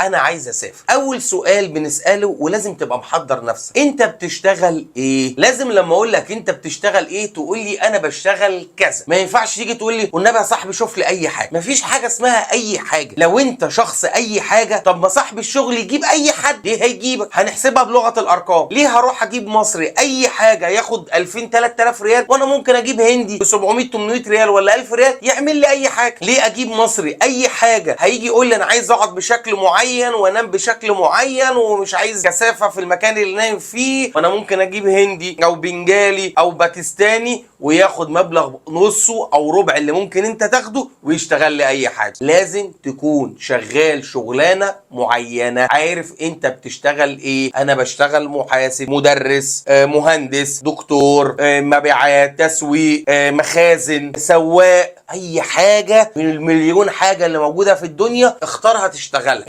انا عايز اسافر. اول سؤال بنساله ولازم تبقى محضر نفسك، انت بتشتغل ايه؟ لازم لما اقول لك انت بتشتغل ايه تقول لي انا بشتغل كذا. ما ينفعش تيجي تقول لي والنبي يا صاحبي شوف لي اي حاجة. مفيش حاجة اسمها اي حاجة. لو انت شخص اي حاجة، طب ما صاحب الشغل يجيب اي حد، ليه هيجيبك؟ هنحسبها بلغه الارقام. ليه هروح اجيب مصري اي حاجة ياخد 2000 3000 ريال وانا ممكن اجيب هندي ب 700 800 ريال ولا 1000 ريال يعمل لي اي حاجة؟ ليه اجيب مصري اي حاجة هيجي يقول لي انا عايز اقعد بشكل معين وانام بشكل معين ومش عايز كثافة في المكان اللي نايم فيه، وانا ممكن اجيب هندي او بنجالي او باكستاني وياخد مبلغ نصه او ربع اللي ممكن انت تاخده ويشتغل لي اي حاجة. لازم تكون شغال شغلانة معينة، عارف انت بتشتغل ايه. انا بشتغل محاسب، مدرس، مهندس، دكتور، مبيعات، تسويق، مخازن، سواق، اي حاجة من المليون حاجة اللي موجودة في الدنيا اختارها تشتغلها.